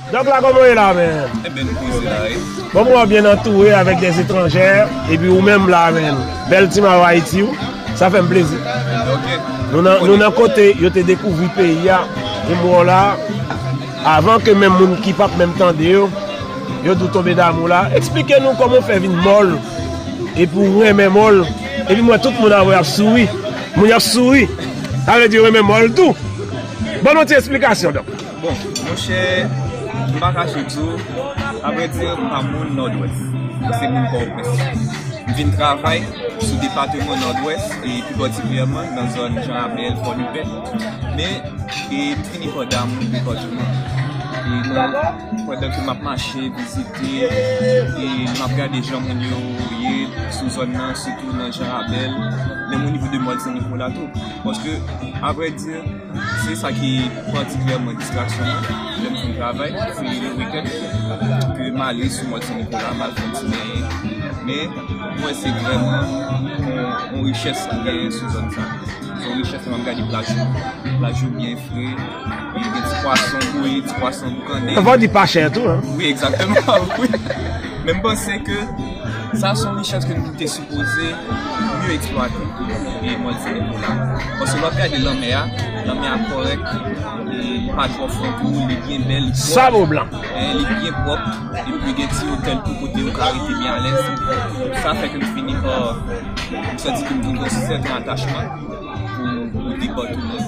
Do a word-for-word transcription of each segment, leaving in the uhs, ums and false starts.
Dòk la, kòman w ye la, men? Enben, nou poze la, wi. Bon, m wè w byen antoure avèk dè etranjè, epi ou menm la, men. Bèl ti mayo Ayiti, w. Sa fè m plezi. Ok. Nou nan, nou nan kote yo te dekouvri peyi a, e m wè w la, avan ke menm moun ki p ap menm tande yo, yo di w tonbe damou la. Eksplike nou kòman w fè vin mòl, epi w renmen mòl, epi m wè tout moun avè w ap souri. Moun y ap souri, sa vle di yo renmen mòl tou. Ban nou ti eksplikasyon, dòk. Bon, monchè, m pa kache di w, avrèdi, m pa moun Nòdwès. M se moun Pòtoprens. M vin travay sou depatman Nòdwès, e pi patikilyèman nan zòn Jan Rabèl, Fò Lipèt. Men, e m fini pa damou depatman. E nan, pandan ke m ap mache, vizite, e m ap gade jan moun yo ye sou zòn nan, sitou nan Jan Rabèl, menm o nivo de Mòl Sen Nikola tou. Paske, avrèdi, se sa ki patikilyèman distraksyon mwen. Lè m fin travay, se le wikenn ke m ale sou Mòl Sen Nikola, m al fè yon ti benyen. Men, mwen, se vrèman yon, yon richès ki genyen sou zòn sa. Se yon richès, lè m ap gade plaj yo. Plaj yo byen fre, e gen ti pwason bouyi, ti pwason boukande. Fò di pa chè tou, hein? Wi, egzakteman, wi. Men m panse ke sa se yon richès ke nou te sipoze mye eksplwate, e Mòl Sen Nikola. Paske lè w ap gade lanmè a, lanmè a kòrèk, e li pa twò fon tou, li byen bèl, li pwòp. Sab o blan. En, li byen pwòp, epi gen ti otèl tou kote ou ka rete byen alèz. Sa fè ke m fini pa, m santi ke m gen yon sèten atachman pou, pou depatman,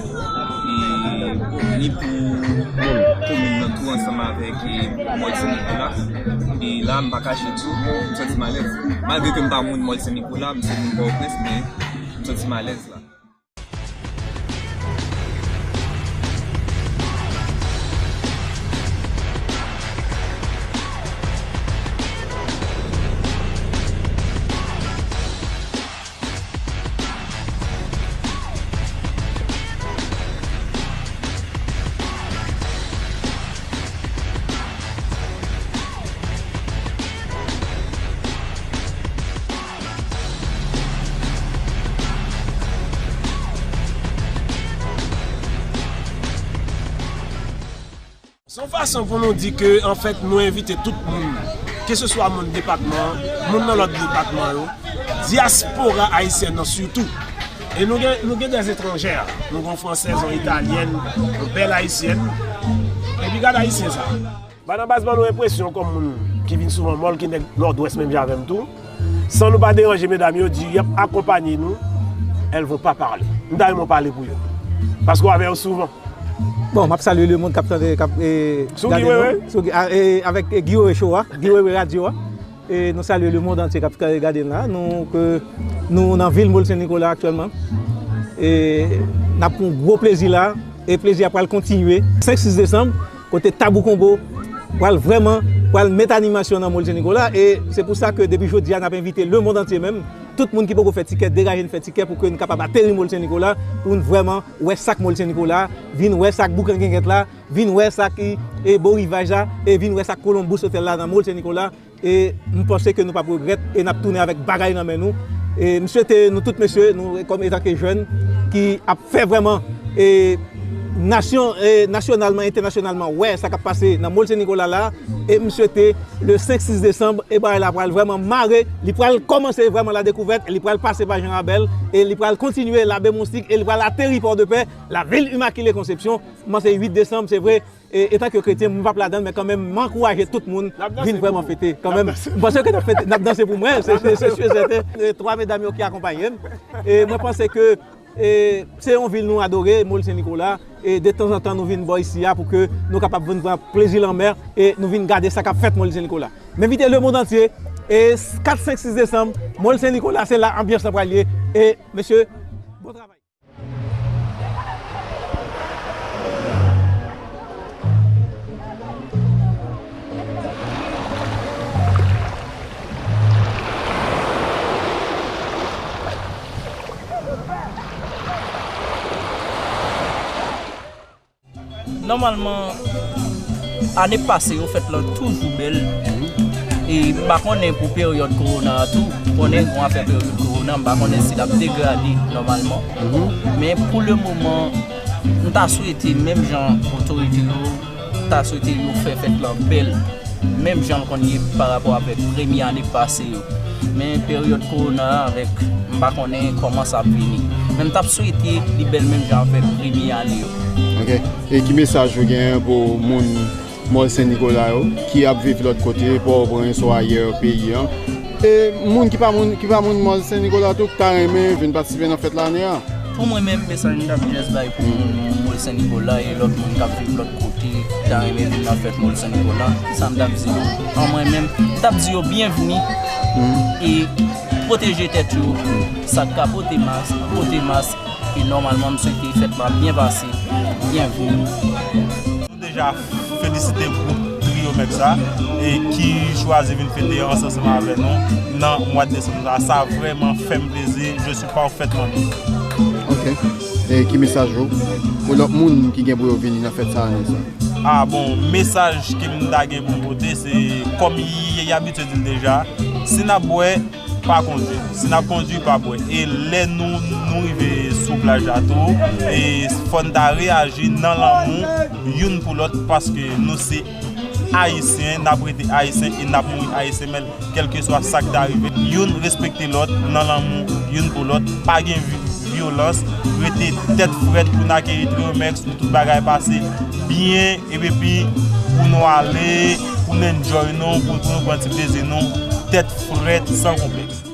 e ni pou komin nan tou ansanm avèk, e, Mòl Sen Nikola. E la, m pa kache di w, m santi m alèz. Malgre ke m pa moun Mòl Sen Nikola, m se moun Pòtoprens, men m santi m alèz la. Se yon fason pou nou di ke, anfèt, nou envite tout moun, keseswa moun depatman an, moun nan lòt depatman yo, dyaspora ayisyèn nan sitou. E nou gen, nou gen dè etranjè, nou gen yon fransèz, yon italyèn, yon bèl ayisyèn. Epi gade ayisyen sa. Banabas ban nou enpresyon kòm moun ki vin souvan mòl, ki nèg Nòdwès menm jan avè m tou. San nou pa deranje medam yo, di y ap akonpanye nou, elles vont pas parler. M ta renmen w pale pou yo. Paske w avè yo souvan. Bon, m ap salye lemonn k ap tande, k ap, e, gade nou. Sou Guy Wewe? Sou Guy, a, e, avèk, e, Guy Wewe Show a, Guy Wewe Radio a. E nou salye lemonn antye k ap gade n la. Nou, ke nou nan vil Mòl Sen Nikola aktyèlman. E n ap pran yon gwo plezi la. E plezi a pral kontinye. Senk, sis desanm, kote Tabou Konbo pral vrèman, pral met animasyon nan Mòl Sen Nikola. E se pou sa ke depi jodi a, n ap envite lemonn antye menm, tout moun ki poko fè tikè, degaje n fè tikè pou ke n kapab ateri Mòl Sen Nikola, pou n vrèman wè sa k Mòl Sen Nikola, vin wè sa k Boukan Gengèt la, vin wè sa ki, e, bò rivaj la, e vin wè sa k Columbus Hotel la nan Mòl Sen Nikola. E m panse ke nou p ap regrèt e n ap tounen avèk bagay nan men nou. E m swete nou tout mesye, nou kòm etanke jèn ki ap fè vrèman, e, nasyon, e, nasyonalman, entènasyonalman, wè sa k ap pase nan Mòl Sen Nikola la. E m swete le senk, sis desanm, e bagay la pral vrèman mare, li pral kòmanse vrèman la dekouvèt, li pral pase pa Jan Rabèl, e li pral kontinye Labe Moustik, e li pral ateri Pòdepè, lavil imakile Konsepsyon. Kòmanse uit desanm, se vre, e, etanke kretyen, m p ap ladan l, men kanmenm, m ankouraje tout moun vin vrèman fete. Kanmenm, m panse ke n ap fete, n ap danse pou mwen, se, se, se, se sèten. E, twa medam yo ki akonpaye m. E mwen panse ke, e, se yon vil nou adore, Mòl Sen Nikola. E detanzantan, nou vin bò isi a pou ke nou kapab vin pran plezi lanmè e nou vin gade sa k ap fèt Mòl Sen Nikola. M envite lemonn antye, e kat, senk, sis desanm, Mòl Sen Nikola, se la anbyans lan pral ye. E, mesye, bon travay. Nòmalman, ane pase yo fèt lan toujou bèl. E m pa konnen pou peryòd kowona a tou, konnen gon afè peryòd kowona, m pa konnen si l ap degrade nòmalman. Men pou le moman, m ta swete menm jan otorite yo, Ta swete yo fè fèt lan bèl, menm jan l konn ye pa rapò avèk premye ane pase yo. Men peryòd kowona a avèk, m pa konnen kòman sa ap vini. Men m t ap swete li bèl menm jan avèk premye ane yo. Ok. E ki mesaj ou gen pou moun Mòl Sen Nikola yo ki ap viv lòt kote, Pòtoprens ou ayè peyi an? E moun ki pa moun, ki pa moun Mòl Sen Nikola tou, ki ta renmen vin patisipe nan fèt la ane a? Pou mwen menm, mesaj m t ap jis bay pou moun Mòl Sen Nikola e lòt moun k ap viv lòt kote, ki ta renmen vin nan fèt Mòl Sen Nikola, sa m t ap di yo? An mwen menm, m t ap di yo byenvni e pwoteje tèt yo. Sa k ka pote mas, pote mas. E nòmalman, m swete fèt la byen pase. Byenvni. Nou deja felisite gwoup Trio Mèk sa e ki chwazi vin fete ansanm avè nou nan mwa desanm sa. Sa vrèman fè m plezi. Je suis parfaitement bien. Ok. E ki mesaj ou pou lòt moun ki gen pou yo vini nan fèt sa ane sa? Ah bon, mesaj ke m ta gen pou m pote, se kòm y, y abitye di l deja, si n ap bwè, pa kondui. Si n ap kondui, pa bwè. E lè nou, nou rive sou plaj la tou, e fò n ta reyaji nan lanmou youn pou lòt, paske nou se Ayisyen, n ap rete Ayisyen e n ap mouri Ayisyen, men kèlkeswa sa k ta rive, youn respekte lòt nan lanmou youn pou lòt, pa gen vi-, vyolans, rete tèt frèt pou n akeyi Trio Mèk, pou tout bagay pase byen, epi pou nou ale, pou n enjoy nou, pou, pou nou pran ti plezi nou, tèt frèt, san konplèks.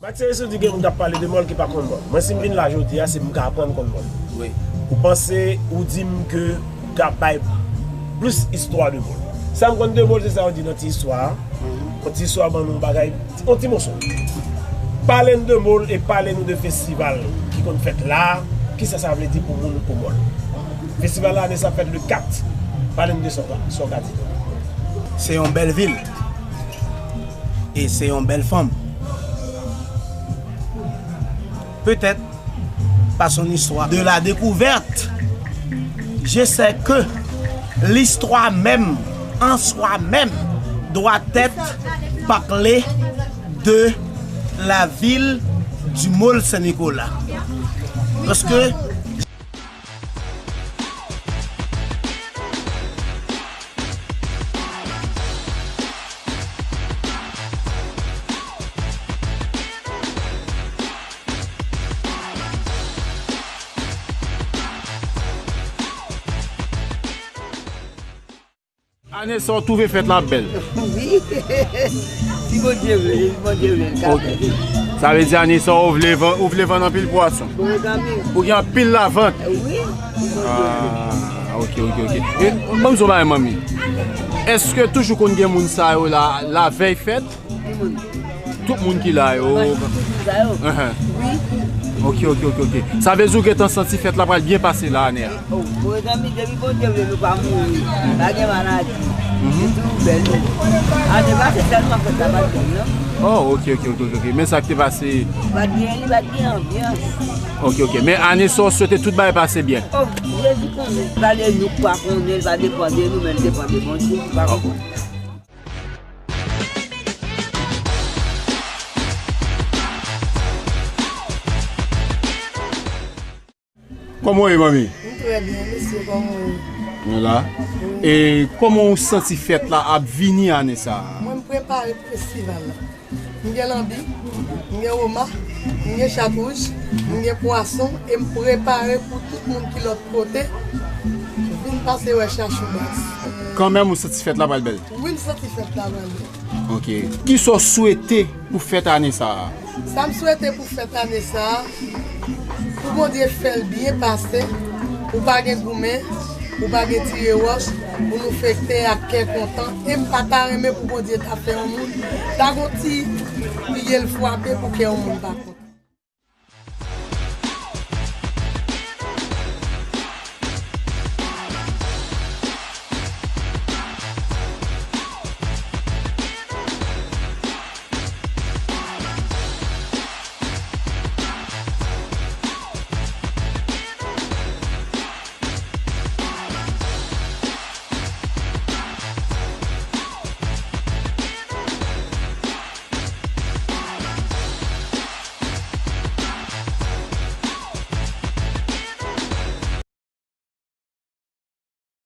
Matye Sou di gen moun k ap pale de Mòl ki pa konn Mòl. Mwen, si m vin la jodi a, se pou m ka aprann konn Mòl. Wi. Ou panse, ou di m ke ou ka bay plis istwa de Mòl. Sa m konn de Mòl, se sa yo di nan ti istwa a. Mhm. Yon ti istwa ban nou bagay, yon ti moso. Pale n de Mòl e pale nou de festival ki konn fèt la. Kisa sa vle di pou moun, pou Mòl? Festival la, ane sa fèt le kat. Pale n de sa w ka, sa w ka di. Se yon bèl vil. E se yon bèl fanm. Petèt, pa son istwa de la découverte, je sais que l'histoire même, en soi-même, doit être parlée de la ville du Môle Saint-Nicolas. Paske Ane sa w twouve fèt la ap bèl? Wi. Si Bondye vle, si Bondye vle, l ka fèt. Ok. Sa vle di ane sa w vle vann, ou vle vann anpil pwason? Wi, zanmi. Ou gen anpil lavant? Wi, si Bondye vle. Ah, ok, ok, ok. E, ban m di w bagay, manmi. Èske toujou konn gen moun sa yo la, lavèy fèt? Ki moun? Tout moun ki la yo. Mwen, tout moun sa yo? Ahan. Wi. Ok, ok, ok, ok. Sa vle di w gentan santi fèt la pral byen pase la, ane a? Oh, mezanmi, depi Bondye vle, nou pa mouri. Pa gen maladi. Mhm. Nou toujou bèl, nou. Ane pase sèlman fèt la pa t bèl, non. Oh, ok, ok, ok, ok, ok. Men sa k te pase? Pa t gen, li pa t gen anbyans. Ok, ok. Men ane sa, w swete tout bagay pase byen? Oh, Jezi konnen. Pa de nou k pa konnen, pa depann de nou, men l depann de Bondye, nou pa konprann. Kòman w ye, manmi? M trè byen, mesye, kòman w ye? Nou la. Wi. E kòman w santi fèt la ap vini ane sa a? Mwen, m prepare pou festival la. M gen lanbi, m gen woma, m gen chat wouj, m gen pwason, e m prepare pou tout moun ki lòt kote vin pase wè Chachou Bas. Kanmenm, ou santi fèt la pral bèl? Wi, m santi fèt la pral bèl. Ok. Kisa w swete pou fèt ane sa a? Sa m swete pou fèt ane sa a, pou Bondye fè l byen pase, pou pa gen goumen, pou pa gen tire wòch, pou nou fete ak kè kontan. E m pa ta renmen pou Bondye ta fè yon moun ta gon ti pye l frape pou kè yon moun pa kontan.